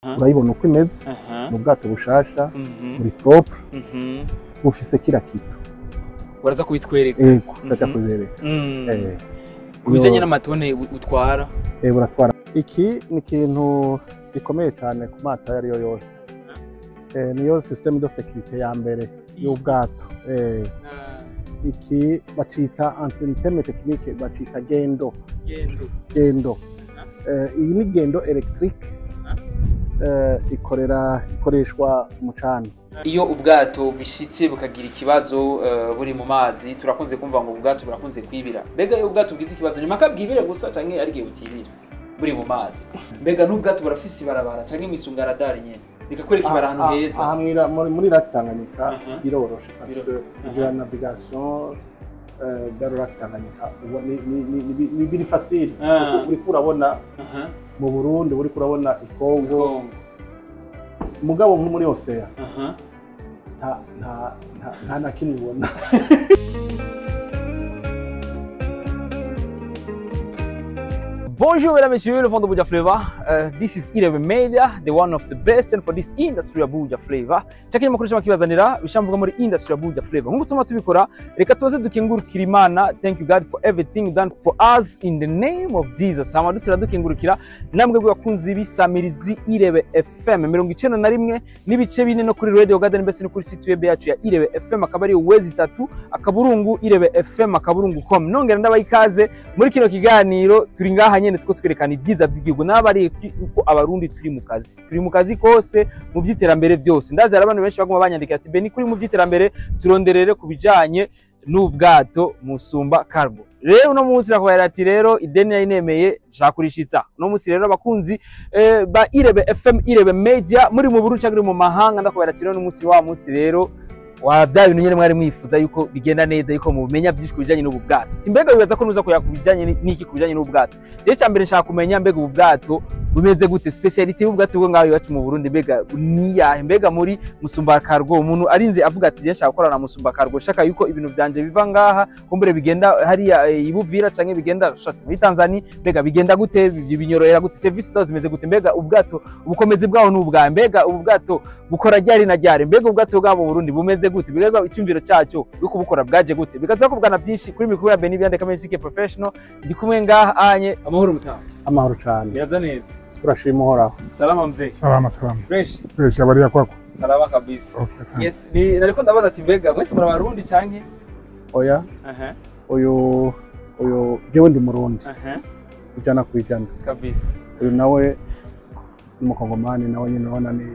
Urayibona uko imeze, mu bwato bushasha, buri propre, bufise kila kitu. Baraza kubitwereka? Ego, ndaja kubibereka. Ku bijanye n'amatone utwara? Buratwara. Iki ni ikintu gikomeye cyane ku mato ayo ariyo yose. Niyo système de sécurité ya mbere y'ubwato. Iki bacita en terme technique bacita guindeau. Guindeau. Iyi ni guindeau électrique, ikorera ikoreshwa umucana. Iyo ubwato bishitse bukagira ikibazo buri mu mazi, turakunze kumva ngo ubwato burakunze kwibira. Mbega iyo ubwato bwize ikibazo, nyuma kabwibire gusa canke ari gihe butibira buri mu mazi? Mbega n'ubwato burafise ibarabara canke mwisunga radar nyene bikakwereka ibara ahantu heza? Aha muri lac Tanganyika biroroshe parce que kugira navigation dans le lac Tanganyika ni biri facile. Uriko urabona mu Burundi, uriko urabona i Congo, mugabo nko muri océan nta na kimwe ubona. Bonjour mesdames et messieurs, le fond de Buja Flavor. This is Irebe Media, the one of the best and for this industry ya Buja Flavor. Chakini makuru shama kibazanira bishamvuga muri industry ya Buja Flavor. Nkuko tuma tubikora, reka tuze dukengurukira Imana. Thank you God for everything done for us in the name of Jesus. Hama dusira dukengurukira namwe bwakunzi bisamirizi Irebe FM 91 n'ibice bine no kuri Radio Garden, mbese no kuri site web yacu ya Irebe FM, akaba ari wezi 3 akaburungu Irebe FM akaburungu com. Nongera ndabaha ikaze muri kino kiganiro. Turi ngaha nyene tuko twerekana ibyiza by'igihugu n'abari uko abarundi turi mu kazi, turi mu kazi kose mu by'iterambere byose. Ndazi hari abantu benshi baguma banyandika ati Beni kuri mu by'iterambere turonderere ku bijanye n'ubwato Musumba Cargo. Rero uno munsi nakubwira ati rero ideni yari nemeye nshaka. Uno munsi rero abakunzi ba Irebe FM, Irebe Media, muri mu Burundi canke mu mahanga, ndakubwira ati rero uno munsi wa munsi rero wa bya bintu nyene mwari mwifuza yuko bigenda neza, yuko mumenya byinshi kubijanye n'ubu bwato. Ati mbega wibaza ko nuza kuya kubijanye n'iki kubijanye n'ubu bwato? Je cyambere nshaka kumenya mbega ubu bwato bumeze gute, speciality y'ubwato bwo ngaho iwacu mu Burundi mbega ni yahe? Mbega muri Musumba Cargo umuntu arinze avuga ati je nshaka gukorana na Musumba Cargo, shaka yuko ibintu vyanje biva ngaha kumbure bigenda hariya ibuvira canke bigenda muri Tanzania, mbega bigenda gute, binyorohera gute, service zazo zimeze gute? Mbega ubwato ubukomezi bwaho n'ubwa, mbega ubu bwato bukora ryari na ryari? Mbega ubwato bwabo mu Burundi bumeze gute? Mbega icyumviro cyacu yo kubukora bwaje gute? Bikaza kuvugana byinshi kuri mikoro ya Beni Byandeka Mesike Professional. Ndi kumwe ngaha anye. Amahoro mutaha. Amahoro cyane. Biraza neza. Turashima Uhoraho. Salama mzee. Salama salama. Fresh. Fresh, habari ya kwako? Salama kabisa. Okay, asante. Yes, ni nariko ndabaza ati mbega mwese muri abarundi canke? Oya. Uyu jewe ndi Murundi. 100%. Kabisa. Uyu nawe ni Mukongomani, nawe nyine urabona ni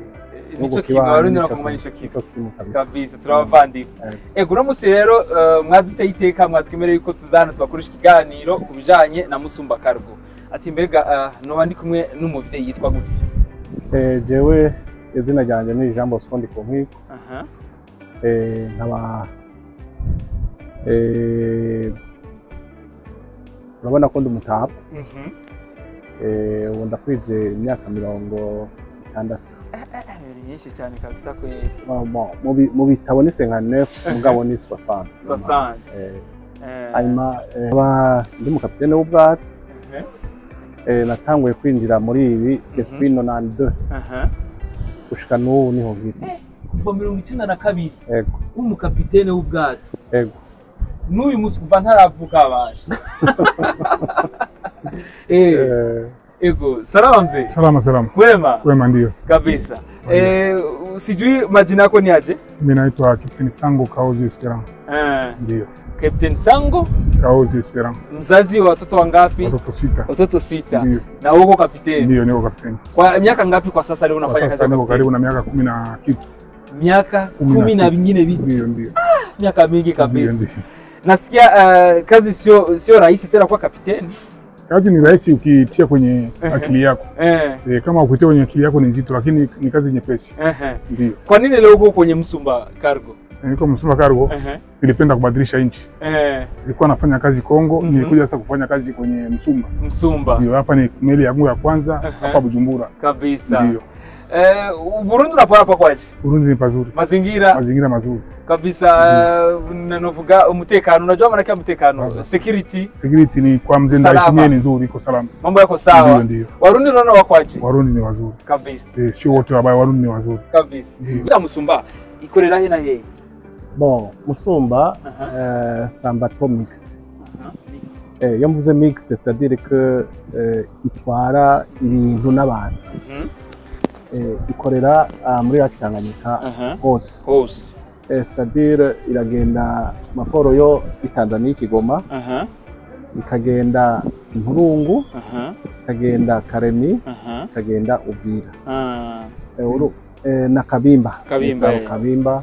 nico kimwe, abarundi n'abakongomani nico kimwe kabisa, turabavandimwe. Ego uno munsi rero mwaduteye iteka, mwatwemereye yuko tuzana tubakoresha ikiganiro ku bijanye na Musumba Cargo. Ati mbega noba ndi kumwe n'umuvyeyi yitwa gute? Jewe izina ryanje ni Jean Bosco Ndikunkiko. Nkaba urabona ko ndi umutapa. Ubu ndakwije imyaka 60. Ni nyinshi cyane kabisa kweli. Mu bitabo ni 59, mugabo ni 60. 60. Hanyuma ndi umukapitene w'ubwato. Natanguye kwinjira muri ibi depuis 92. Gushika n'ubu niho nkiri. Kuva 92. Yego. Umukapitene w'ubwato. Yego. N'uyu munsi kuva ntaravuka abasha. Ego, salama mzee. Salama salama. Kwema? Kwema ndio. Kabisa. Sijui majina yako ni aje? Mimi naitwa Captain Sango Kaozi Esperant. Ndio. Captain Sango Kaozi Esperant. Mzazi wa watoto wangapi? Watoto 6. Watoto 6. Ndio. Na uko kapiteni? Ndio, niko kapiteni. Kwa miaka ngapi kwa sasa leo unafanya kazi? Sasa niko karibu na miaka 10 na kitu. Miaka 10 na vingine vitu. Ndio, ndio. Miaka mingi kabisa. Ndio. Nasikia kazi sio rahisi sana kwa kapiteni. Kazi ni rahisi ukitia kwenye akili yako. Kama ukitia kwenye akili yako ni nzito, lakini ni kazi nyepesi. Ndio. Kwa nini leo uko kwenye Musumba Cargo? Niko Musumba Cargo. Nilipenda kubadilisha nchi. Nilikuwa nafanya kazi Kongo, nilikuja sasa kufanya kazi kwenye Musumba. Musumba. Ndio, hapa ni meli yangu ya kwanza hapa Bujumbura. Kabisa. Ndio. Burundi unapora hapa kwaje? Burundi ni pazuri. Mazingira mazuri. Kabisa, novuga umutekano, unajua maana yake umutekano, security. Security ni kwa mzee Ndayishimiye ni nzuri, iko salama. Mambo yako sawa. Ndio, ndio. Warundi unaona wako aje? Warundi ni wazuri. Kabisa. Sio wote wabaya, Warundi ni wazuri. Kabisa. Ila Musumba ikorera he na he? Bon, Musumba c'est un bateau mixte. Iyo mvuze mixte, c'est-à-dire que itwara ibintu n'abantu. Ikorera muri Lake Tanganyika hose. Hose. C'est-à-dire iragenda maporo yo Tanzania Kigoma, ikagenda Mpurungu, ikagenda Karemi, ikagenda Uvira. Na Kabimba. Kabimba. Kabimba.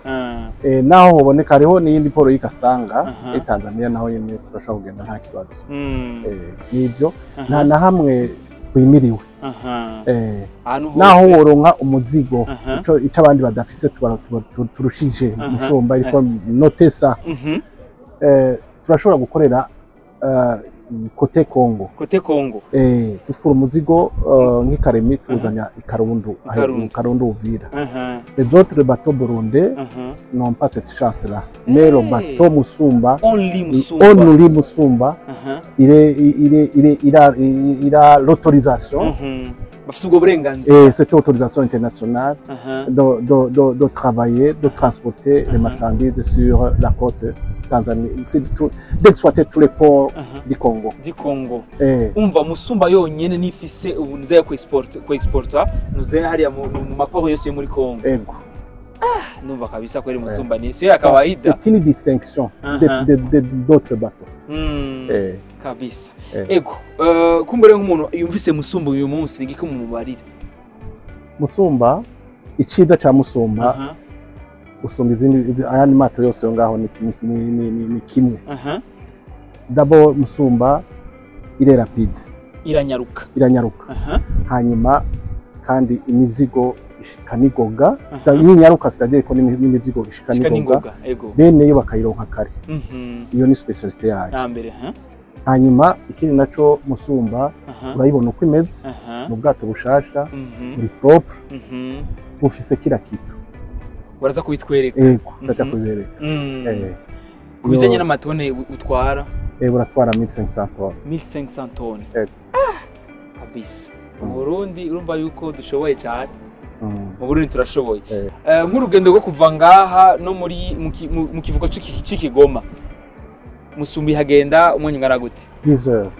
Naho hoboneka hariho n'iyindi poro y'Ikasanga i Tanzania, naho nyene turashobora kugenda nta kibazo. Nivyo nta na hamwe twimiriwe. Naho woronka umuzigo ico abandi badafise turushije Musumba, il faut noter ça. Turashobora gukorera côté Congo. Côté Congo. Dukura umuzigo nk'ikaremi tuzanya i Karundu, Karundu Uvira. Les autres bateaux burundais n'ont pas cette chance-là. Mais le bateau Musumba, only Musumba, only Musumba, il est, il est, il est, il a, il a l'autorisation. Et cette autorisation internationale de travailler, de transporter les marchandises sur la côte Tanzanie, d'exploiter tous les ports du Congo. Du Congo. Umva Musumba yonyene nifise ubuze ku export ku exporta nuze hariya mu maport yose yo muri Congo. Ego. Numva kabisa ko ari Musumba ni sio ya kawaida. C'est une distinction d'autres bateaux. Kabisa. Ego, kumbure nk'umuntu yumvise Musumba uyu munsi nigiko mumubarira. Musumba, icida ca Musumba. Usumba izindi ayandi mato yose yo ngaho ni kimwe. D'abord Musumba il est rapide. Iranyaruka. Iranyaruka. Hanyuma kandi imizigo ishika nigoga, y'inyaruka c'est-à-dire ko n'imizigo ishika nigoga. Bene yo bakayironka kare. Iyo ni spécialité yayo. Yambere, Hanyuma ikindi naco Musumba urayibona uko imeze, mu bwato bushasha, buri propre, bufise kila kitu. Baraza kubitwereka. Ego, ndaja kubibereka. Kubijanye n'amatone utwara? Uratwara 1500 tonnes. 1500 tonnes. Kabisa. Mu Burundi urumva yuko dushoboye cyane. Mu Burundi turashoboye. Nk'urugendo rwo kuva ngaha no muri mu kivuko c'Ikigoma. Musumba ihagenda umwanya ungana gute? 10 heures.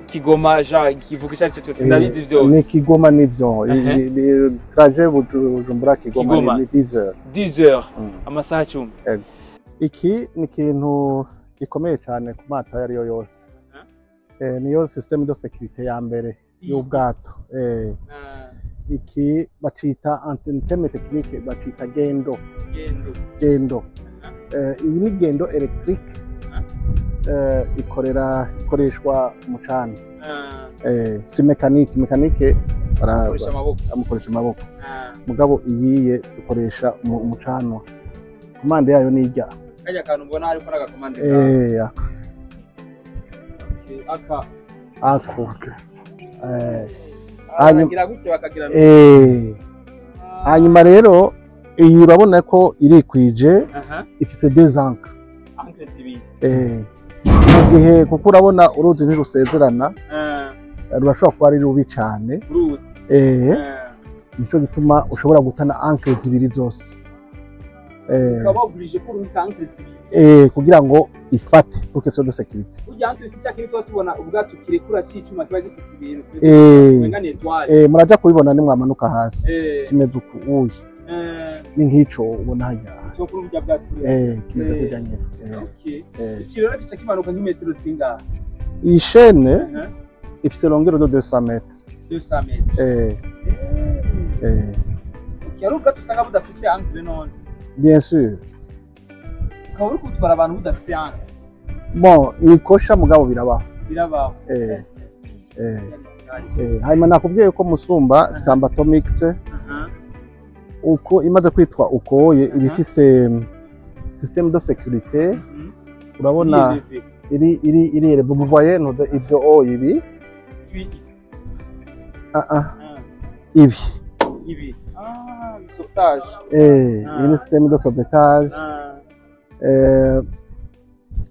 Kigoma ja kivuko icyo aricyo cyose ndabizi byose. Ni Kigoma nivyo. Ni trajet Bujumbura Kigoma ni 10 heures. 10 heures. Amasaha 10. Iki ni ikintu gikomeye cyane ku mato ayo ariyo yose. Niyo système de sécurité ya mbere y'ubwato. Iki bacita en terme technique bacita gendo. Gendo. Iyi ni gendo électrique. Ikoreshwa umucana. Si mécanique, mécanique amukoresha amaboko. Mugabo iyiye dukoresha umucanwa. Commande yayo ni ijya. Kajya kantu mbona hariko n'agakomande aka. Aka. Ako. Hanyuma gutya bakagira. Hanyuma rero iyi urabona ko irikwije, ifise deux ancres. Ancres zibiri. Mu gihe kuko urabona uruzi ntirusezerana, rurashobora kuba ari rubi cyane. Uruzi. Nico gituma ushobora gutana ancres zibiri zose. Ukaba obligé ko urungika ancres zibiri. Kugira ngo ifate pour question de sécurité. Burya ancres si cya kintu tuba tubona ubwato kirekura c'icuma kiba gifise ibintu umenga ni étoile. Muraja kubibona nimwamanuka hasi. Kimeze uku uye. Ni nk'ico ubona hajya. Cyo kuri burya bwato. Kimeze kurya nyene. Okay. Iki rero gica kimanuka nk'imetero zingahe? Iyi chaîne ifise longueur de 200 mètres. 200 mètres. Okay, ari ubwato usanga budafise ancre none. Bien sûr. Ukaba uri gutwara abantu budafise ancre. Bon, ni kosha mugabo birabaho. Birabaho. Hanyuma nakubwiye ko Musumba c'est un bateau mixte. Uko imaze kwitwa ukoye ibifise système de sécurité. Urabona iri iri iri vous voyez ivyo o ibi. Ibi. Ibi. Sauvetage. Iyi ni système de sauvetage.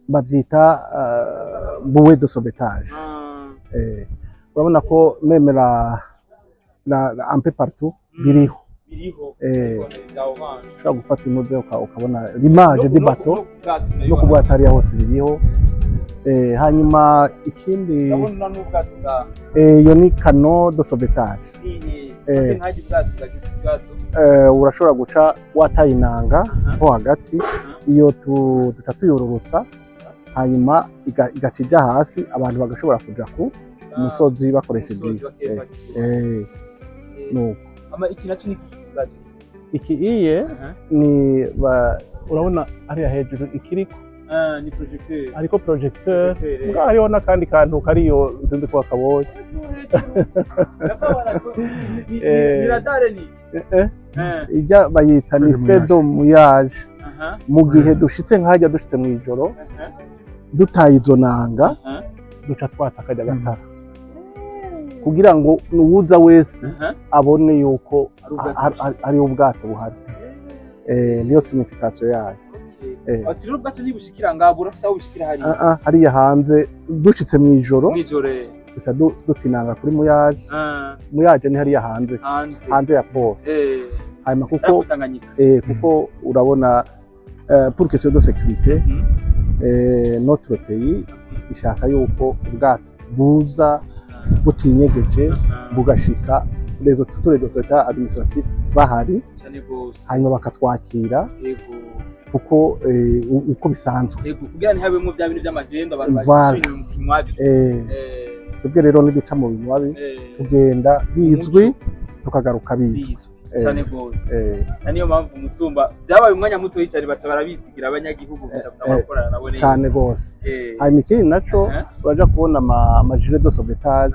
Bavyita bouée de sauvetage. Urabona ko même la un peu partout biriho. Biriho. Bya orange. Ushobora gufata imodoka ukabona l'image du bateau no no ku bwato hariya hose biriho. Hanyuma ikindi, ndabona n'ubwato bwa iyo ni canot de sauvetage. Ni nkaje ubwato bwagize ikibazo. Urashobora guca wataye inanga ho hagati, iyo duca tuyururutsa, hanyuma igaca ija hasi, abantu bagashobora kuja ku musozi bakoresheje umusozi iyo. Bakefakira. Nuko. Ama iki naco ni iki bwato? Iki iye ni urabona hariya hejuru ikiriko. Ah, ni projecteur. Hariko projecteur. Projecteur. Mbwa hariho n'akandi kantu kariyo, sinzi ko wakabonye. Ni radar ni iki? Ijya bayita ni Feu de feu de mouillage. Mu gihe dushitse nk'ahajya, dushitse mw'ijoro, dutaye izo nanga, duca twatsa akajya gatara kugira ngo uwuza wese abone yuko Ari ubwato hariho ubwato buhari. Niyo signification yayo. Ati rero ubwato ntibushikira ngaho, burafise aho bushikira hariya? Ah, ah, hariya hanze dushitse mw'ijoro mw'ijoro. Duca dutinanga kuri mouillage. Mouillage ni hariya hanze. Hanze. Hanze ya port. Hanyuma kuko Ariko Tanganyika. Kuko urabona, pour question de sécurité, notre pays ishaka yuko ubwato buza butinyegeje, bugashika les autorités, les autorités administratives bahari, Cyane gose. hanyuma bakatwakira kuko uko bisanzwe. Yego, kugira ntihabemo bya bintu by'amagendo, abantu Voilà. baje mu kinywabi. Twebwe rero ntiduca mu binywabi, tugenda bizwi, tukagaruka bizwi. Bizwi cyane gose. Eh. Na niyo mpamvu umusumba byabaye umwanya muto cyane, baca barabizigira abanyagihugu, bakorana nabo neza. Cyane gose. Hanyuma ikindi naco, uraja kubona ama gilet de sauvetage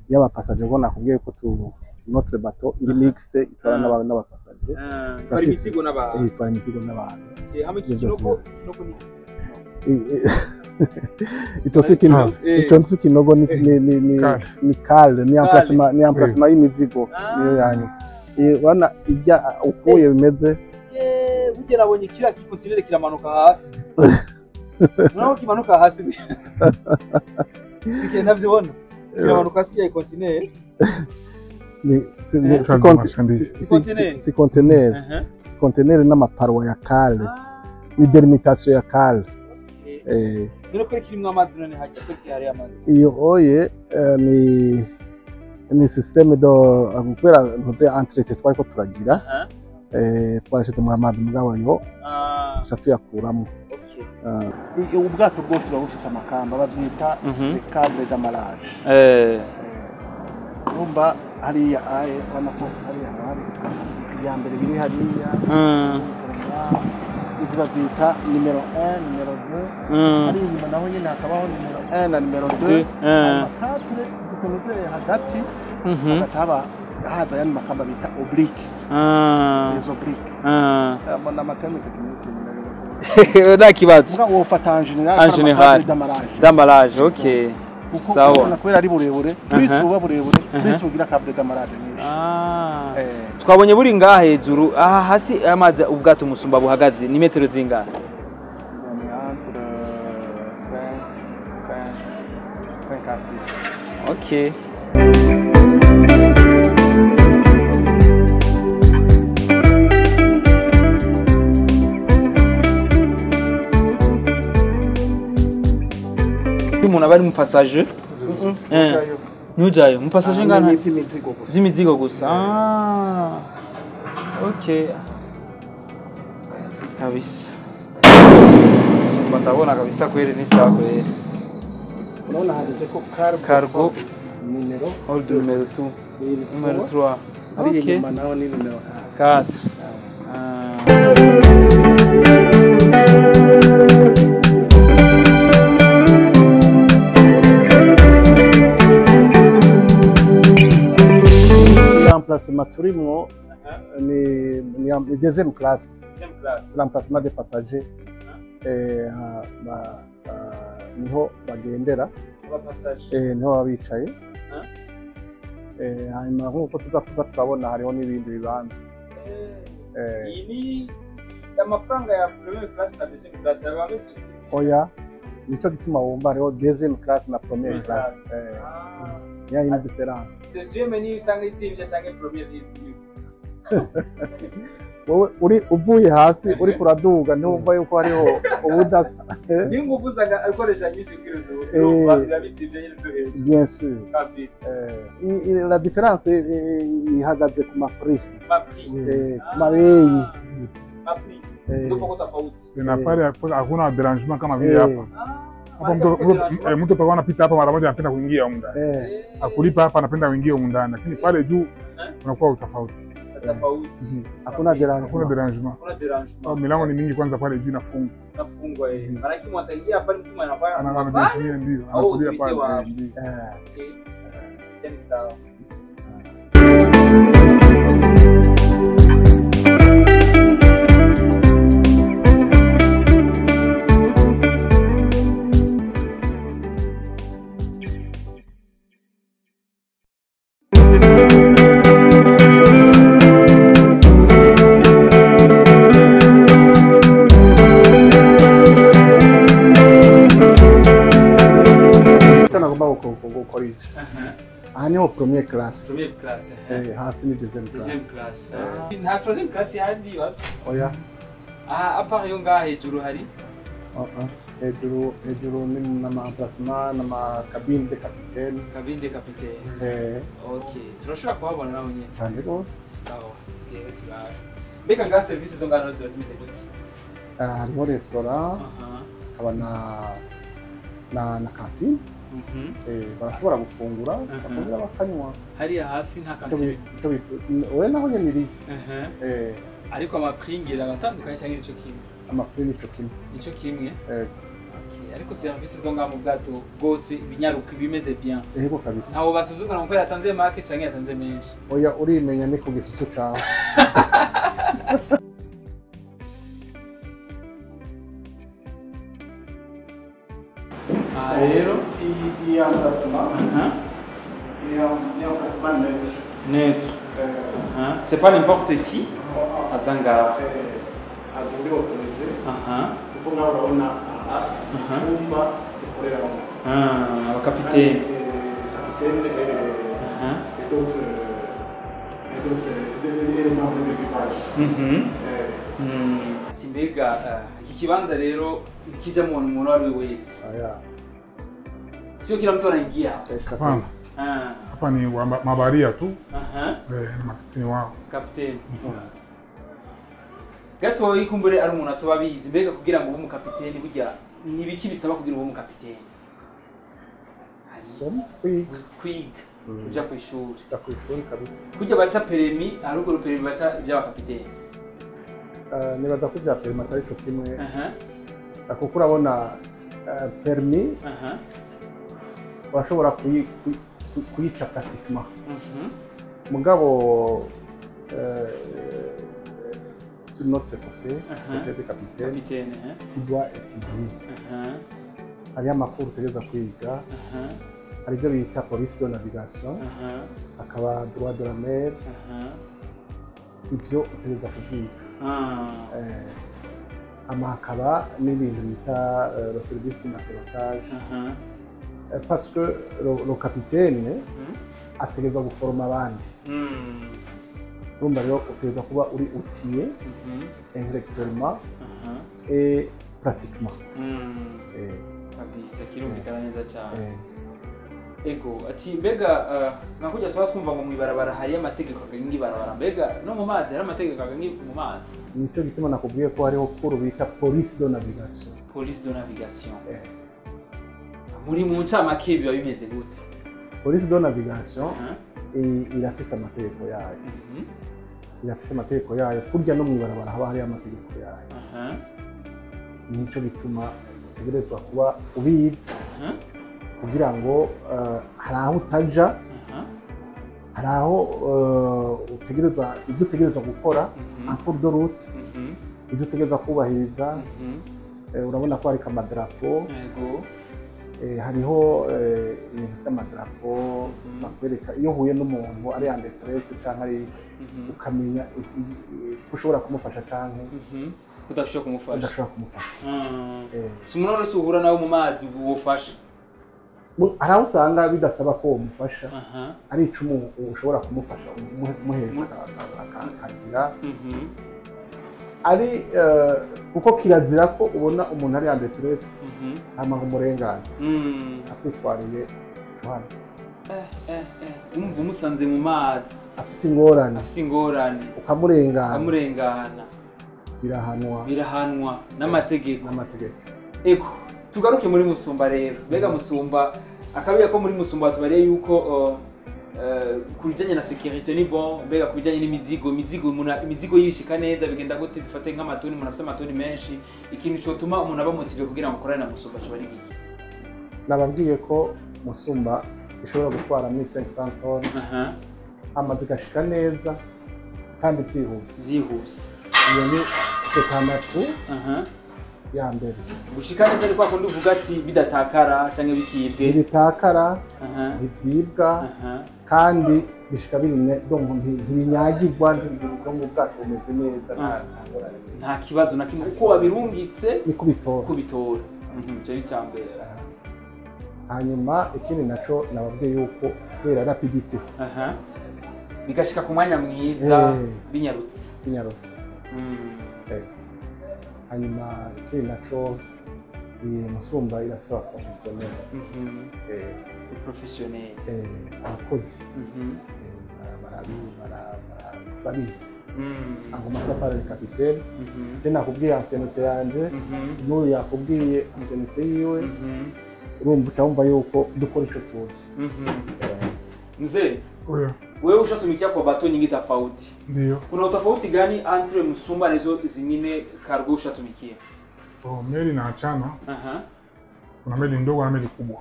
y'aba passagers, ubwo nakubwiye ko tu notre bateau iri mixte, itwara n'aba passagers. Itwara imizigo n'abantu. Itwara imizigo n'abantu. Hamwe iki Ibyo byose. Kinoko ni Ico si kinogo. Ico si kinogo, ni Cale. Ni cale, ni emplacement, ni emplacement y'imizigo. Niyo yanyu. Urabona ijya ukuye bimeze. Burya nabonye kiriya gikontinere kiramanuka hasi. Urabona ko kimanuka hasi, Sike ntavyibona, kiramanuka hasi kiriya gikontinere. Ni si Cale de marchandise. Conteneur. Si conteneur, si conteneur n'ama parois ya cale, ni délimitation ya cale. None ko kirimwo amazi, none hajya ko hari amazi? Iyo oye ni système de kubera ntuze entretien twariko turagira, twarashizemo amazi, mugabo yo tuca tuyakuramo. Ubwato bwose buba bufise amakamba, bavyita les câbles d'amarrage. Urumva hariya aye, urabona ko hariya hari iya mbere biri hariya. Izi bazita numéro 1, numéro 2. Hariya inyuma naho nyine hakabaho numéro 1 na numéro 2. Hanyuma quatre zikomezereye hagati, hagaca haba haza ayandi makamba bita oblique, les obliques. Mbona ama termes techniques. Nta kibazo. Muga wofata en général En général. d'amarrage. D'amarrage, okay. Kuko Sawa. urabona kubera ari burebure, plus buba burebure, plus bugira câble d'amarrage nyinshi. Twabonye buri ngaha hejuru, aha hasi amazi ubwato umusumba buhagaze ni metero zingahe? On est entre 5, 5, 5 à 6. Okay. Umuntu aba ari mu passager? Ntujayo mu passager ngana? Iby'imizigo gusa. By'imizigo gusa. Ah. Okay. Kabisa. Sumba ndabona kabisa kweli ni sawa kweli. Urabona handitse ko cargo, Cargo. numéro Hold numéro 2, numéro 3. Hariya Okay. inyuma naho ni numéro 1. 4. Ah. L'emplacement turimwo ni deuxième classe. Classe. L'emplacement des passagers. Niho bagendera. Aba passager. Niho baba bicaye. Hanyuma nk'uko tuza kuza turabona, hariho n'ibindi bibanza. Iyi ni Amafaranga ya première classe na deuxième classe aba ameze ico kimwe? Oya, nico gituma wumva hariho deuxième classe na première Première classe. classe. Ah. Il y a une différence. Deuxième niyo usanga izimvye canke première niyo izimvye? Wowe uri uvuye hasi uri kuraduga, ntiwumva yuko hariho ubudasa. Niyo nguvu usanga akoresha nyinshi kugira ngo urumva biba bizimvye nyine byo hejuru. Bien sûr. Kabisa. La différence ihagaze ku ma prix. Ma prix. Ku mabeyi. Ma prix ndio pako tofauti. Na pale hakuna derangement kama vile hapa. Ah, Hapa mtu atakuwa anapita hapa mara moja anapenda kuingia humu ndani. Akulipa hapa anapenda kuingia humu ndani, lakini pale juu unakuwa utofauti. Tofauti. Hakuna Kabisa. derangement. Hakuna derangement. Hakuna derangement. Sababu milango ni mingi kwanza pale juu inafungwa. Nafungwa eh. Maana kimwe ataingia pale mtu anakuwa Anajishimia ndio, Au anatulia utuite pale wa- ndio. Okay. Yaani sawa. Icyo nagomba gukora iki aha niho première classe. Première classe. Hasi ni deuxième classe. Deuxième classe. Nta troisième classe ihari batse? Oya. Aha à part yo ngaha hejuru hari? Ah, ah. Hejuru ni n'ama emplacement n'ama cabine de capitaine. Cabine de capitaine. Okay. Turashobora kuhabona naho nyene. Cyane rwose. Sawa. Tugiye turabe. Mbega ngaha service zo ngaha ziba zimeze gute? Hariho restaurant, hakaba na cantine. Barashobora gufungura bakongera bakanywa. Hariya hasi nta cantine. Oya, naho nyene iriyo. Ariko ama prix ngira abatandukanye cyangwa nico kimwe? Ama prix nico kimwe. Nico kimwe? Okay. Ariko service zo ngaha mu bwato bwose ibinyaruka ibimeze bien. Yego kabisa. Ntawo basuzugura ngo yatanze make canke yatanze menshi. Oya, urimenya ni ku gisusu cawe. Aha rero iyi emplacement ni emplacement neutre. Neutre. C'est pas n'importe qui aza ngaho. Uri autorisé. Kuko ngaho urabona aha icyumba gikoreramo. Abakapiteni. Capitaine et d'autres et les membres de l'équipage. Ati mbega iki kibanza rero nikijamwo umuntu uwo ari we wese? Oya. Sio kila mtu anaingia. Hapana. Hapa ni mabaharia tu. Na makapteni wao. Kapiteni. Gatoyi kumbure ari umuntu atoba abizi, mbega kugira ngo ube umukapiteni burya ni biki bisaba kugira ube umukapiteni? Soma, kwiga. Kwiga. Kuja kw'ishuri. Kuja kw'ishuri kabisa. Kurya baca permis, ahubwo permis baca iby'abakapiteni. Nibaza ko ibya permis atari cyo kimwe. Kuko urabona permis urashobora kuyica pratiquement. Mugabo sur notre côté, côté des capitaines, Capitaine, tu dois étudier. Hariho amakuru utegereza kwiga, hari ibyo bita police de navigation, hakaba droit de la mer, ibyo utegereza kubyiga. Ama hakaba n'ibintu bita le service de matelotage. Parce que le capitaine ategereza guforoma abandi. Urumva rero utegereza kuba uri outillé intellectuellement et pratiquement. Kabisa kirumvikana neza cyane. Ego, ati mbega nka kurya tuba twumva ngo mw'ibarabara hariyo amategeko agenga ibarabara, mbega no mu mazi hari amategeko agenga mu mazi? Nicyo gituma nakubwiye ko hariho cours bita police de navigation. Police de navigation. Muri mu ncamake biba bimeze gute? Police de navigation irafise amategeko yayo. Irafise amategeko yayo, kurya no mw'ibarabara haba hariyo amategeko yayo. Nico bituma utegerezwa kuba ubizi kugira ngo hari aho utaja, hari aho utegerezwa ibyo utegerezwa gukora en cours de route, ibyo utegerezwa kubahiriza. Urabona ko hariko amadarapo. Hariho ibintu by'amadarapo bakwereka iyo uhuye n'umuntu ari en détresse canke ari iki, ukamenya ko ushobora kumufasha canke Kudashobora kumufasha. Udashobora kumufasha. Si umuntu wese uhura nawe mu mazi wofasha. Hari aho usanga bidasaba ko umufasha, ari icumu ushobora kumufasha umuhereza akagira. Ari kuko kirazira ko ubona umuntu ari en détresse hama ngo umurengane akwitwariye hano. Umva umusanze mu mazi afise ingorane, ukamurengana, birahanwa n'amategeko. Ego, tugaruke muri Musumba rero. Mbega Musumba akabiya ko muri Musumba tubariye yuko ku bijyanye na sécurité ni bon, mbega ku bijyanye n'imizigo, imizigo yishika neza bigenda gute? Dufate nk'amatoni, umuntu afise amatoni menshi, ikintu cotuma umuntu aba motivé kugira ngo akorane na Musumba coba ari giki? Nababwiye ko Musumba ishobora gutwara 1500 tonnes, amazi igashika neza kandi byihuse. Iyo ni sekamatu ya mbere. Gushika neza ni kwa kundi uvuga ati bidatakara canke bitibwe. Ntibitakara, ntibyibwa, kandi bishika birimye, donc ntibinyagirwa, ntibigwa mu bwato bumeze neza, nta kibazo na kimwe, uko wabirungitse niko bitora. Icyo ni icya mbere. Hanyuma ikindi naco nababwiye yuko kubera rapidité bigashika ku mwanya mwiza binyarutse. Hanyuma ikindi naco Musumba irafise aba professionnel. Professionnel. Abakozi barabizi. Ngo masafari ni capitaine. Je nakubwiye ancienneté yanje, n'uyu yakubwiye ancienneté yiwe. Urumva wumva yuko dukora ico tuzi. Mzee, wewe ushatumikia kwa bato nyingi tofauti. Ndio. Kuna utofauti gani entre Musumba na hizo zingine cargo ushatumikia? Oh, meli naachana. Kuna meli ndogo na meli kubwa.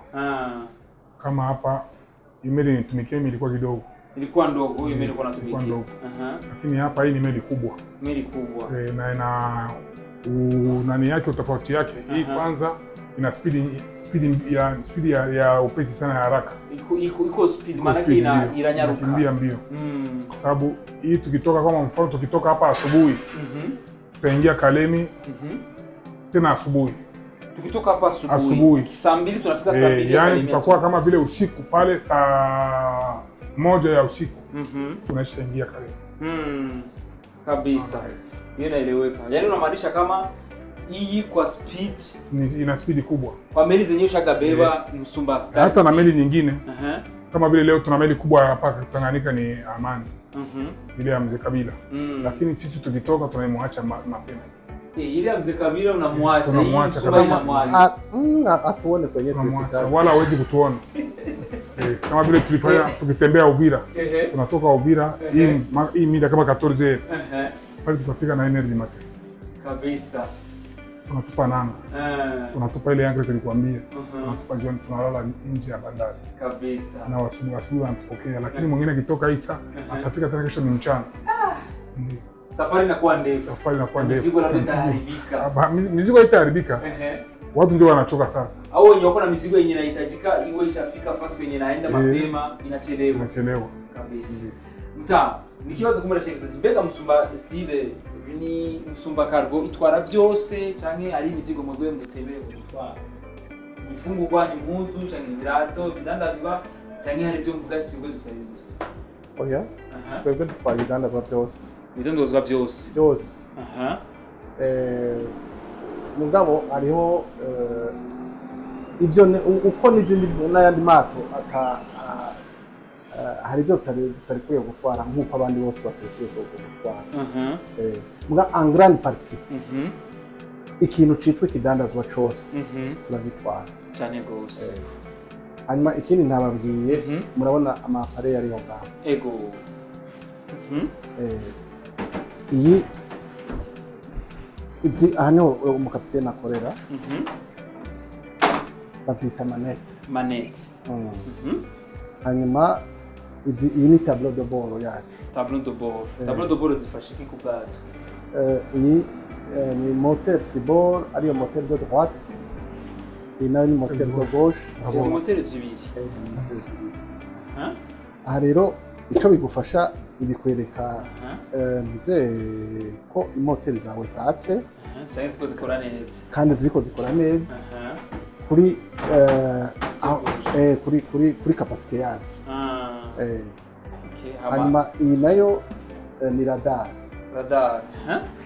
Kama hapa hii meli nitumikia ilikuwa kidogo. Ilikuwa ndogo, hiyo meli ilikuwa natumikia. Ndogo. Lakini hapa hii ni meli kubwa. Meli kubwa. Na ina nani yake utofauti yake. Hii kwanza ina speed ya upesi sana ya haraka. Iko speed maana inanyaruka. Inakimbia mbio. Kwa sababu hii tukitoka kama mfano tukitoka hapa asubuhi. Tutaingia Kalemi. Tena asubuhi. Tukitoka hapa asubuhi. Saa 2 tunafika saa 2. Yani tutakuwa kama vile usiku pale saa 1 ya usiku. Tunaishaingia Kalemi. Kabisa. Hiyo inaeleweka. Yaani unamaanisha kama hii kwa speed ina speed kubwa. Kwa meli zenyewe shagabeba Musumba Star. Hata na meli nyingine. Kama vile leo tuna meli kubwa hapa Tanganyika ni Amani. Ile ya Mzee Kabila. Lakini sisi tukitoka tunamwacha mapema. Ile ya Mzee Kabila unamwacha, unamwacha. Atuone kwenye tunamwacha. Wala hawezi kutuona. Kama vile tulifanya tukitembea Uvira. Tunatoka Uvira hii mida kama 14. Pale tukafika na energy mate. Kabisa. Tunatupa nanga. Tunatupa ile anchor tulikuambia. Tunatupa jioni tunalala nje ya bandari. Kabisa. Na asubuhi wanatupokea, lakini mwingine akitoka Isa atafika tena kesho ni mchana. Ndio. Safari inakuwa ndefu. Safari inakuwa ndefu. Mizigo labda itaharibika. Mizigo itaharibika. Watu ndio wanachoka sasa. Au wenye wako na mizigo yenye inahitajika iwe ishafika fast kwenye inaenda mapema, inachelewa. Inachelewa. Kabisa. Mta, nikibazo kumara chef mbega Musumba style ni Musumba cargo itwara byose canke ari imizigo mwebwe mutemere gutwara ifungurwa ni impuzu canke ibirato ibidandazwa canke hari ibyo mvuga twebwe dutwara gusa? Oya, twebwe dutwara ibidandazwa byose. Ibidandazwa byose. Byose. Mugabo hariho ibyo uko n'izindi n'ayandi mato ata hari ibyo tutarikuye gutwara nk'uko abandi bose batarikuye gutwara. Muga en grande partie ikintu citwa ikidandazwa cose turagitwara cyane gose. Hanyuma ikindi ntababwiye, murabona amapare yari ngaho. Ego. Iyi izi aha niho umukapiteni akorera. Babyita manette. Manette. Hanyuma iyi ni tableau de bord yacu. Tableau de bord. Tableau de bord zifasha iki ku bwato? Iyi ni moteur tribord, ariyo moteur de droite. Iyi nayo ni moteur de gauche. Izi moteur zibiri. Aha rero icyo bigufasha Ibikwereka nze ko imoteri zawe zatse canke ziko zikora neza kandi ziriko zikora neza kuri kuri capacité yazo. Hanyuma iyi nayo ni radar. Radar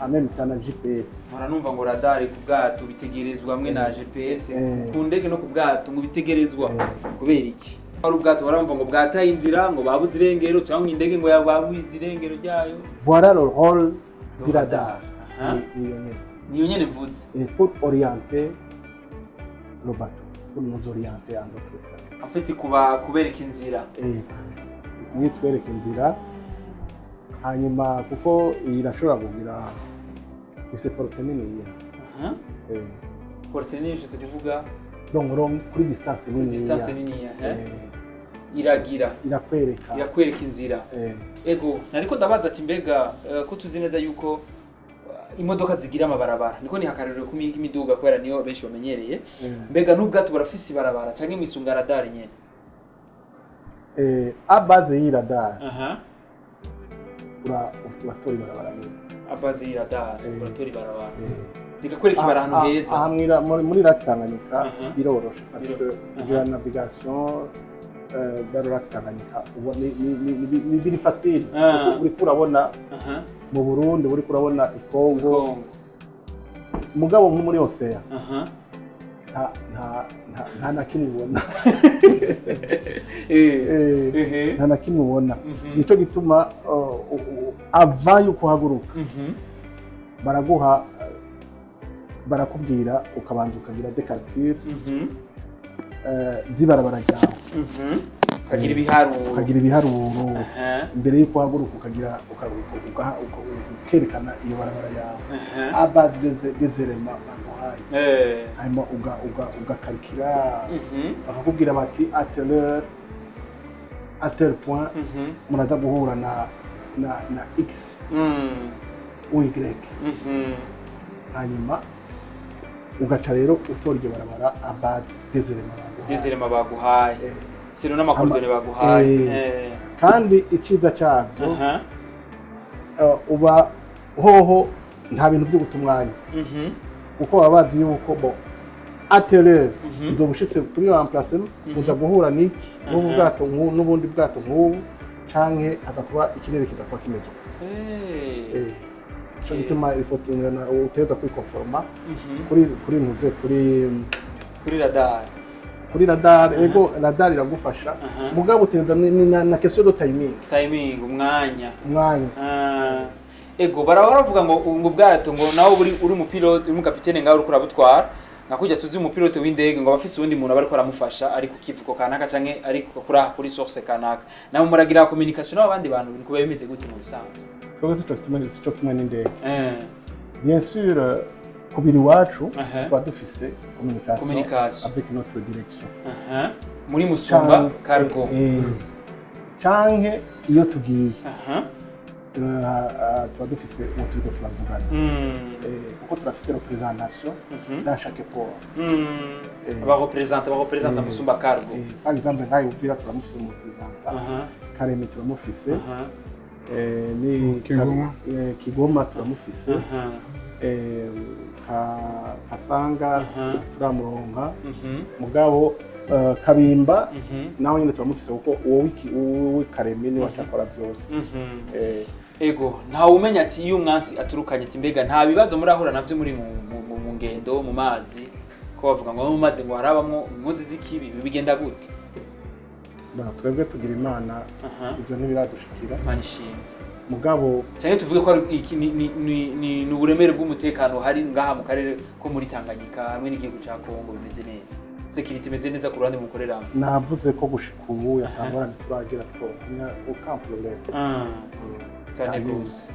en même temps na GPS. Mpora numva ngo radar ku bwato bitegerezwa hamwe na GPS, ku ndege no ku bwato ngo bitegerezwa kubera iki? Hari ubwato baramva ngo bwataye inzira, ngo babuze irengero, cyangwa indege ngo yababuze irengero ryayo. Voilà le rôle du radar. Niyo nyene. Niyo nyene mvuze. Et pour orienter le bateau, pour nous orienter en d'autres termes. En fait kuba kubereka inzira. Niyo twereka inzira. Hanyuma kuko irashobora kugira ifise portée niniya. Portée nini ushatse kuvuga? Donc kuri distance niniya. Distance niniya. Iragira. Irakwereka. Irakwereka inzira. Ego, nariko ndabaza ati mbega ko tuzi neza yuko imodoka zigira amabarabara, niko ni hakarero ku imiduga kubera niyo benshi bamenyereye. Mbega n'ubwato burafise ibarabara canke mwisunga radar nyene? À base y'i radar. Uratora ibarabara nyene. À base y'i radar, uratora ibarabara. Bikakwereka ibara ahantu heza. Aha muri lac Tanganyika biroroshe parce que kugira navigation dans le lac Tanganyika ni biri facile. Uriko urabona mu Burundi, uriko urabona i Congo. Mugabo nko muri Océan nta na kimwe ubona. Nta na kimwe ubona. Nico gituma avant yuko uhaguruka baraguha, barakubwira ukabanza ukagira des calculs z'ibarabara ryawe. Ukagira ibiharuro. Ukagira ibiharuro imbere yuko uhaguruka, ukagira ukerekana iyo barabara yawe à base des éléments baguhaye. Hanyuma ugakarikira, bakakubwira bati à telle heure à tel point muraza guhura na x ou y. Hanyuma ugaca rero utora iryo barabara à base des éléments baguhaye. Des éléments baguhaye. Selon n'ama coordonnées baguhaye. Kandi iciza cyabyo uba hoho nta bintu byo guta umwanya, kuko baba bazi yuko bo à telle heure uzoba ushitse kuri emplacement, uza guhura n'iki n'ubu bwato n'ubundi bwato nk'ubu, canke haza kuba ikirere kidakuba kimeze uko. Nico gituma ifoto utegerezwa kwikonforma kuri ntuze kuri radar. Kuri radar, ego radar iragufasha. Mugabo utegerezwa na question de timing. Timing, umwanya. Umwanya. Ego baravuga ngo ubwato ngo nawe uri mu pilote, uri mu kapitene ngaho uriko urabutwara, nka kujya tuzi umupilote w'indege ngo abafise uwundi muntu abariko aramufasha ari ku kivuko kanaka canke ari kuri source kanaka. Namwe muragira communication n'abandi bantu, niko biba bimeze gute mu bisanzwe? Twebwe sico kimwe n'indege. Bien sûr, kubiri iwacu tuba dufise communication avec notre direction. Muri Musumba Cargo. Canke iyo tugiye tuba dufise uwo turiko turavugana, kuko turafise représentation dans chaque port. Aba représentants Musumba Cargo. Par exemple nkayo Uvira turamufise mu représentant, Kareme turamufise, ni Kigoma. Kigoma turamufise, Kasanga turamuronka, mugabo Kabimba nawe nyine turamufise, kuko uwo w'i Kareme niwe acakora byose. Ego, ntawe umenya ati iyo umwansi aturukanye ati mbega nta bibazo murahura navyo muri mu ngendo mu mazi, ko bavuga ngo mu mazi ngo harabamwo inkozi z'ikibi, bigenda gute? Twebwe tugira Imana, ibyo ntibiradushikira. Imana ishimwe. Mugabo cyane tuvuge ko ari iki ni uburemere bw'umutekano hari ngaha mu karere ko muri Tanganyika hamwe n'igihugu ca Kongo bimeze neza, sécurité imeze neza ku ruhande mukoreramo? Navuze ko gushika ubu yatangorane turagira twomenya aucun problème. Cyane gose.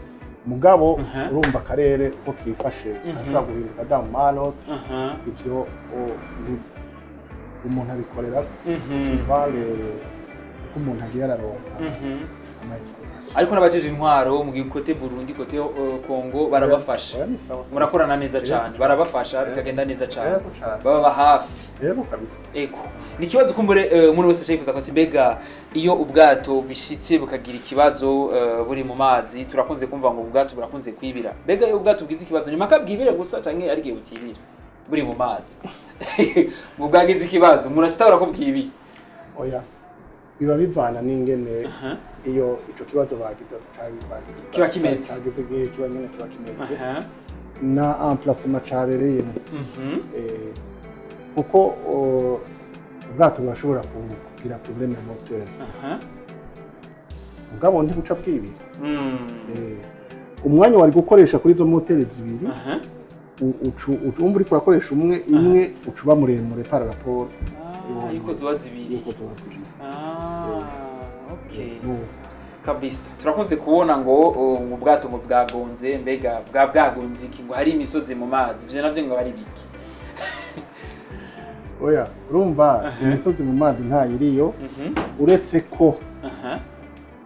Mugabo urumva akarere ko kifashe ashobora guhinduka d'un moment à l'autre. Ivyo umuntu abikorera suivant uko umuntu agiye araronka ama information. Ariko n'abajeje intwaro mu gihe côté Burundi, côté Congo barabafasha? Oya, ni sawa. Murakorana neza cyane, barabafasha bikagenda neza cyane? Yego cane. Baba hafi? Yego kabisa. Ego, ni ikibazo kumbure umuntu wese yifuza ko ati mbega iyo ubwato bishitse bukagira ikibazo buri mu mazi, turakunze kumva ngo ubwato burakunze kwibira. Mbega iyo ubwato bwize ikibazo, nyuma kabwibire gusa canke ari igihe butibira buri mu mazi, ngo bwagize ikibazo, umuntu acitabura ko bwibiye? Oya, biba bivana n'ingene iyo ico kibazo bagize Kiba kimeze. Cagize igihe kiba nyene kiba kimeze na emplacement cabereyemo. Kuko ubwato burashobora kugira problème ya moteur, mugabo ntibuca bwibira. Umwanya wari gukoresha kuri izo moteri zibiri, umva uriko urakoresha umwe imwe, uca uba muremure par rapport Ah, yuko ziba zibiri. yuko ziba zibiri. Ah, okay. Nuko. Kabisa, turakunze kubona ngo mu bwato ngo bwagonze. Mbega bwagonze iki? Ngo hari imisozi mu mazi, ivyo navyo ngo ari biki? Oya, urumva imisozi mu mazi ntayiriyo, uretse ko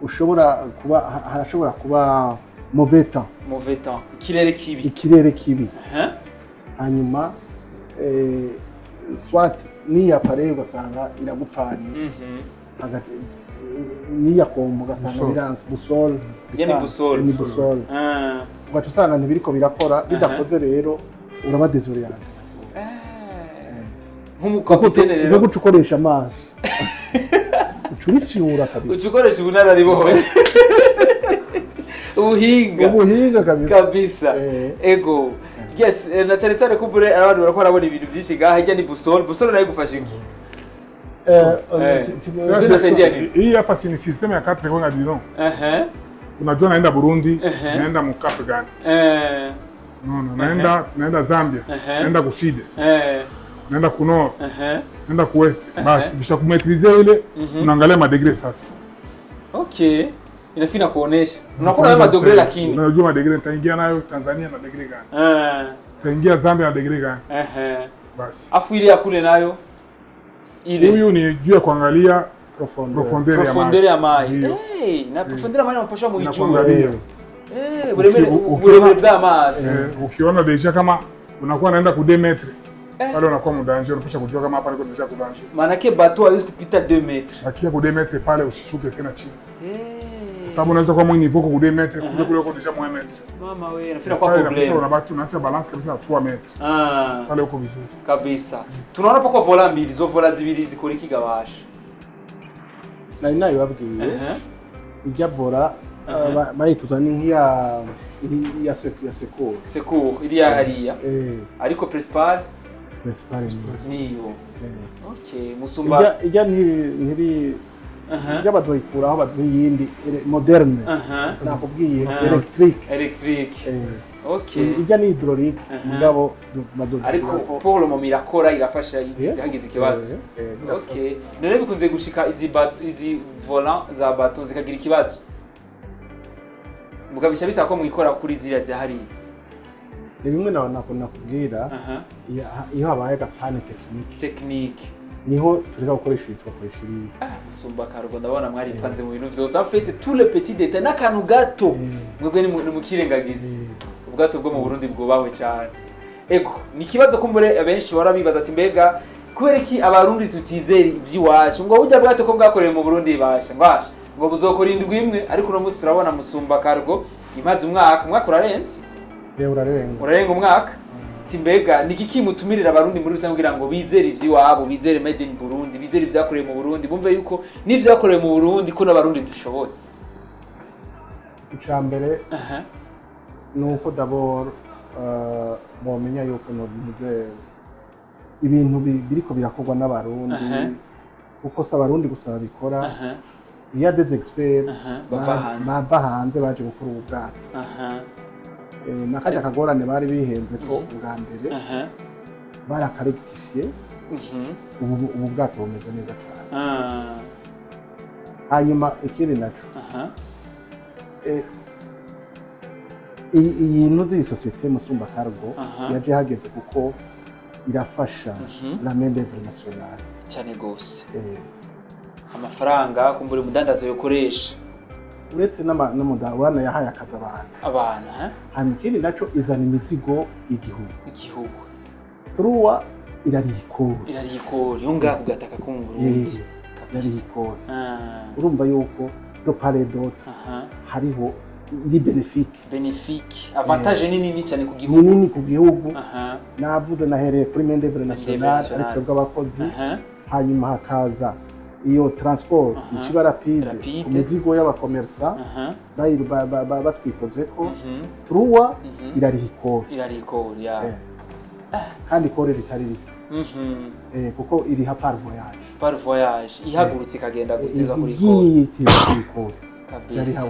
ushobora kuba harashobora kuba mauvais temps. Mauvais temps, ikirere kibi. Ikirere kibi, hanyuma soit n'iyo appareil ugasanga iragupfanye hagati n'iya kombo ugasanga Boussole. biranze boussole. Yeah, ni boussole. Ni boussole. Ugaca usanga ntibiriko birakora. Bidakoze rero uraba désorienté. Nk'umukapitene rero Uba guca ukoresha amaso, uca urifyura kabisa. Uca ukoresha ubunararibonye, ubuhinga. Ubuhinga kabisa. Kabisa. Ego, yes, na cyane cyane kumbure abantu barako barabona ibintu byinshi ngaha. Hirya ni boussole. Boussole nayo igufasha iki? Sasa inasaidia nini? Hii hapa si ni system ya 4 kwa dino. Unajua naenda Burundi, naenda mu Cap gani? No, naenda Zambia, naenda ku sud, naenda ku nord, naenda ku ouest. Basi kisha kumaîtriser ile, unaangalia madegrés sasa. Okay, inafina kuonesha unakuwa na madegrés lakini Unajua madegrés nitaingia nayo Tanzania na degré gani? Nitaingia Zambia na degré gani? Basi. Afu ile ya kule nayo ile? Huyu ni juu ya kuangalia Profondeur. profondeur ya Profondeur ya maji. Ndio. Hey, na profondeur ya maji unapaswa muijue. Inakuangalia. Uburemere uburemere bw'amazi. Ukiona déjà kama unakuwa naenda ku 2 mètres pale, unakuwa mu danger, unapasha kujua kama hapa niko déjà ku danger. Maanake bateau haiwezi kupita 2 mètres. Akia ku 2 mètres pale usishuke tena chini. Sababu unaweza kuwa mwenye niveau ku 2 mètres, kumbe kule uko déjà mu 1 mètre. Mama we, nafika kwa Pale inapasha problème. unabaki unaacha balance kabisa ya 3 mètres. Pale uko vizuri. Kabisa. Tunaona pako volant mbili, zo volant zibiri zikora iki gabasha? Nari nabibabwiye. Ijya volant bayituza ni nk'iya ya secours. Secours iriya hariya. Ariko principal Principal ni niyo. Okay, musumba. Ijya ntiri ijya baduhikuraho, baduha iyindi moderne. Nakubwiye électrique. Électrique. Okay. Ijya ni hydraulique, mugabo baduhikuraho. Ariko pour le moment irakora, irafasha hagize ikibazo. Okay. None bikunze gushika izi volant za bateau zikagira ikibazo? Mugabo bica bisaba ko mwikora kuri ziriya za hariya. Ni bimwe nawe nakubwira, iyo habaye agapanne technique, Technique. niho tureka gukoresha iyi, tugakoresha iriya. Ah, musumba cargo, ndabona mwaripanze mu bintu byose. En fait, tous les petits détails n'akantu gato mwebwe ni mukirengagiza. Ubwato bwo mu Burundi bwubahwe cyane. Ego, ni ikibazo kumbure abenshi bahora bibaza ati mbega kubera iki Abarundi tutizera iby'iwacu, ngo burya bwato ko bwakorewe mu Burundi basha ngo basha ngo buzokora indwi imwe? Ariko uno munsi turabona musumba cargo imaze umwaka, umwaka urarenze. Rero urarenga. Urarenga umwaka. Ati mbega ni iki mutumirira Abarundi muri rusange kugira ngo bizere iby'iwabo, bizere made in Burundi, bizere ibyakorewe mu Burundi, bumve yuko n'ibyakorewe mu Burundi ko n'Abarundi dushoboye? Icya mbere ni uko d'abord bomenya yuko novuze ibintu biriko birakorwa n'Abarundi, kuko si Abarundi gusa babikora. Iyo des experts Bava hanze. Bava hanze baje gukora ubu bwato. N'akarya kagorane bari bihenze ko ubwa mbere barakarectifié. Ubu bwato bumeze neza cyane. Hanyuma ikindi naco, iyi ntuzi, iyi société Musumba Cargo yaje hageze kuko irafasha la main d'œuvre nationale. Cyane gose. Amafaranga kumbura umudandaza yokoresha. Uretse n'umudarwana yahaye akazi abantu, hanyuma ikindi naco izana imizigo igihugu. Trois irarikora yo ngaho kugataka ko mu Burundi irarikora. Urumva yuko de part et d'autre hariho iri bénéfique avantage ni nini cyane ku gihugu, nini ku gihugu. Navuze nahereye kuri main d'œuvre nationale ari twebwe abakozi, hanyuma hakaza iyo transport ikiba rapide ku mizigo y'abakomersa batwikoze ko. Trois irarikora ya kandi ikore ritari rito, kuko iriha par voyage ihagurutse ikagenda guteza kuri ikore kabisa.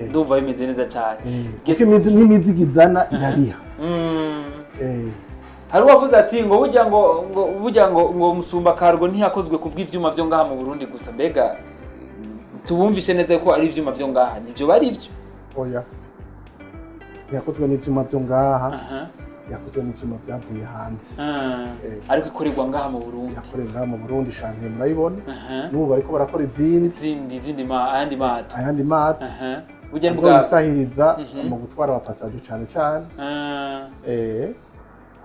Ndumva bimeze neza cyane. N'imizigo izana irariha. Hari uwavuze ati ngo burya ngo Musumba Cargo ntiyakozwe ku bw'ivyuma byo ngaha mu Burundi gusa. Mbega tubumvishe neza ko ari ivyuma byo ngaha, nivyo bari ivyo? Oya, yakozwe n'ivyuma byo ngaha, yakozwe n'ivyuma byavuye hanze, ariko ikorerwa ngaha mu Burundi. Yakorerwa ngaha mu Burundi, shanke murayibona n'ubu bariko barakora izindi ayandi mato burya bwa mu gutwara abapasaje cyane cyane.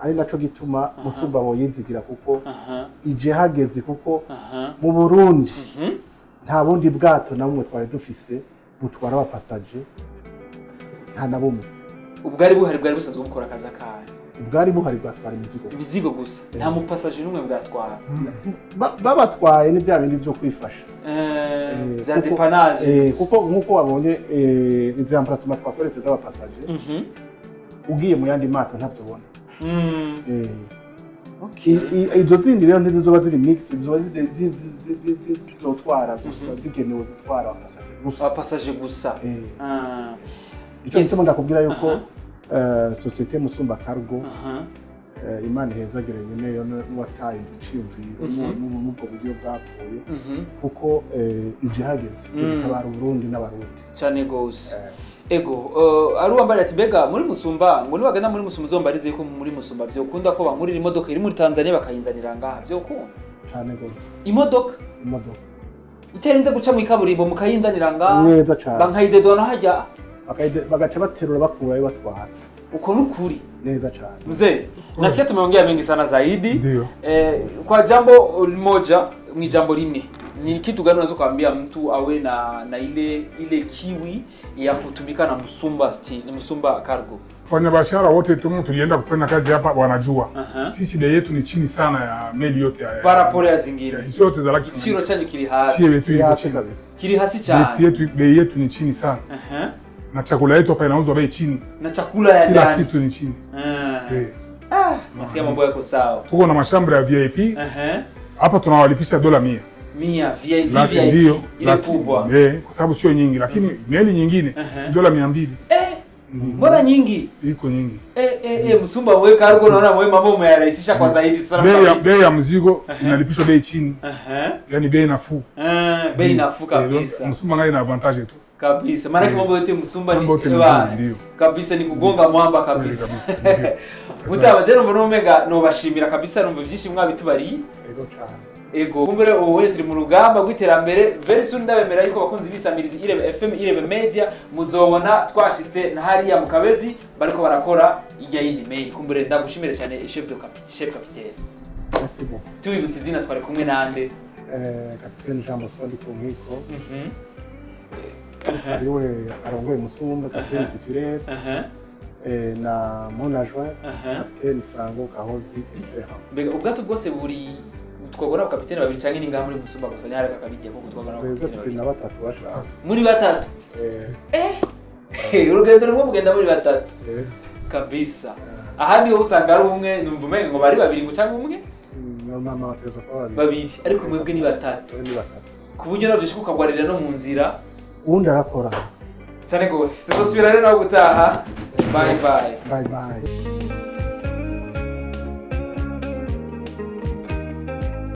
Ari naco gituma Musumba boyizigira kuko ije hageze, kuko mu Burundi nta bundi bwato na bumwe twari dufise butwara abapasaje, nta na bumwe. Ubwari buhari bwari busanzwe bukora akazi akahe? Ubwari buhari bwatwara imizigo gusa, nta mupasaje n'umwe bwatwara. Babatwaye ni bya bindi byo kwifasha bya dépannage, kuko nkuko wabonye izi emplacement twakoretse z'abapasaje, ugiye mu yandi mato ntavyo ubona. Izo zindi rero ntizizoba ziri mix, zizoba zizotwara gusa, zigenewe gutwara abapasaje gusa. Icyo gituma ndakubwira yuko société Musumba Cargo Imana ihezagire nyene yo n'uwataye iciyumviro n'ubwo buryo bwapfuye, kuko ije hageze gutabara Uburundi n'Abarundi cyane gose. Ego, ari uwambara ati mbega muri Musumba ngo niwagenda muri Musumba uzombarize yuko muri Musumba vyokunda ko bankurira imodoka iri muri Tanzania bakayinzanira ngaha, vyokunda cyane gose. Imodoka itarinze guca mu ikaburimbo mukayinzanira ngaha neza cyane, bankayidedona hajya bagaca baterura bakurayo batwara. Uko nukuri neza cyane. Mzee, nasikia tumeongea mengi sana zaidi. Kwa jambo moja, ni jambo limwe, ni kitu gani unaweza kuambia mtu awe na ile kiwi ya kutumika na Musumba ni Musumba Cargo? Fanya biashara wote tulienda kufanya kazi hapa wanajua. Sisi bei yetu ni chini sana ya meli yote ya paraporo ya zingine. Zote za laki. Sio chanyu kili hasi. Sio yetu iko chini kabisa. Kili hasi cha. Bei yetu ni chini sana. Na chakula yetu hapa inauzwa bei chini. Na chakula ya ndani. Kila kitu ni chini. Nasikia mambo yako sawa. Tuko na mashamba ya VIP. Hapa tunawalipisha $100. 100 VIP. Ndio, ile kubwa. Kwa sababu sio nyingi, lakini meli nyingine $200. Mbona nyingi? Iko nyingi. Musumba wewe Cargo naona wewe mambo umeyarahisisha kwa zaidi sana. Bei ya mzigo inalipishwa bei chini. Yaani bei nafuu. Bei nafuu kabisa. Musumba ngali na avantage tu. Kabisa. Maana mambo yote Musumba ni kabisa ni kugonga mwamba kabisa. Mutaba je numva numenga no bashimira kabisa, numva byinshi mwabitubariye. Ego cyane. Ego. Kumbere wowe turi mu rugamba rw'iterambere, very soon ndabemera yuko bakunzi bisamirizi Irebe FM, Irebe Media muzobona twashitse na hariya mu Kabezi bariko barakora iya yindi mail. Kumbere ndagushimire cyane chef de capitaine, chef capitaine. Merci beaucoup. Tubibutse izina twari kumwe nande? Capitaine Jean Bosco Ndikunkiko. Ariwe arongoye Musumba, capitaine titulaire. Na mon adjoint, capitaine Sango Kahozi Esperant. Mbega ubwato bwose buri twagora kapitene babiri canke ni ngaha muri Musumba gusa ni haraka kabijya ko twagora kapitene babiri na batatu bashaka. Muri batatu. Urugendo rumwe mugenda muri batatu. Kabisa. Ahandi ho usanga ari umwe, numva umenga ngo bari babiri ngo canke umwe? Mama bateza ko babiri. Babiri, ariko mwebwe ni batatu. Ni batatu. Ku buryo navyo shuka kugwarira no mu nzira. Uwundi arakora. Cyane gose. Tuzosubira rero naho gutaha. Bye bye. Bye bye.